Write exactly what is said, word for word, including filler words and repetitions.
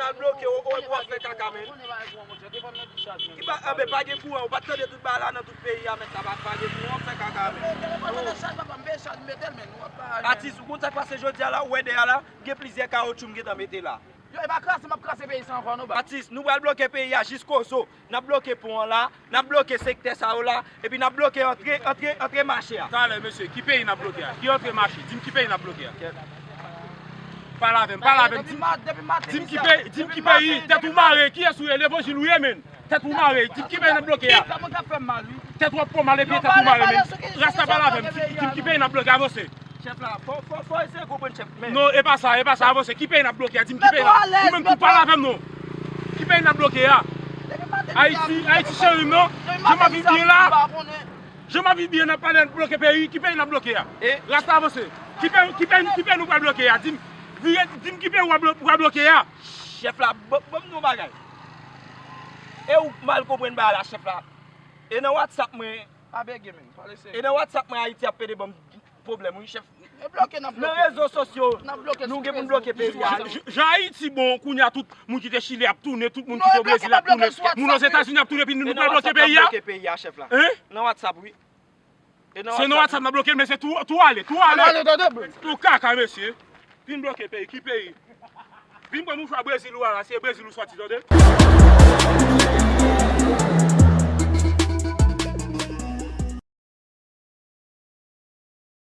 Al bloke, o, o, w ap fè kaka, men. Ki pa, anben, pa gen kouran, ou pa t tande tout bagay la nan tout peyi a, men sa pa, pa gen kouran, w ap fè kaka, men. Atis, ou konn sa k pase jodi a la, ou wè dèyè a la, gen plizyè kawotchou m gentan mete la. Yo, e pa kraze, m ap kraze peyi sa ankò, non, ba. Atis, nou pral bloke peyi a jiskozo. N ap bloke pon an la, n ap bloke sektè sa yo la, epi n ap bloke antre, antre, antre mache a. Talè, mesye, ki peyi n ap bloke a? Ki antre mache? Di m ki peyi n ap bloke a? Pale avè m, pale avè m. Di m, di m ki peyi, di m ki peyi, tèt ou mare, kiyès ou ye? Levanjil ou ye, menn. Tèt ou mare, di m ki peyi n ap bloke a? Tèt ou ap fè mal, wi. Tèt ou ap fè mal, epi tèt ou mare, menn. Rasta, pale avè m, di m ki peyi n ap bloke, avanse. Chèf la, fò, fò, fò eseye konprann chèf, men. Non, e pa sa, e pa sa, avanse. Ki peyi n ap bloke a? Di m ki peyi n ap, ou menm tou pale avè m, non. Ki peyi n ap bloke a? Ayiti, Ayiti cheri m, non. Jan m ap viv byen la. Jan m ap viv byen, n ap pale, n ap bloke peyi. Ki peyi n ap bloke a? Rasta, avanse. Ki peyi, ki peyi, ki peyi nou pral bloke a? Di m, vire, di m ki peyi w ap blo-, w ap bloke a? Chèf la, ban, ban m di w yon bagay. E ou k mal konprann bagay la, chèf la. E nan WhatsApp mwen, e nan WhatsApp mwen Ayiti ap pede ban m pwoblèm, wi, chèf. Nan rezo sosyo, nou gen pou n bloke peyi a. Jan Ayiti bon, kounye a tout moun ki te Chili ap tounen, tout moun ki te Brezil ap tounen, moun Ozetazini ap tounen, epi nou pral bloke peyi a? Nan WhatsApp, wi. Se nan WhatsApp n ap bloke l, men se tou, tou ale, tou ale. Tou kaka, mesye. Vin bloke peyi, ki peyi? Vin pran mouchwa Brezil ou a la, se Brezil ou sòti, tande?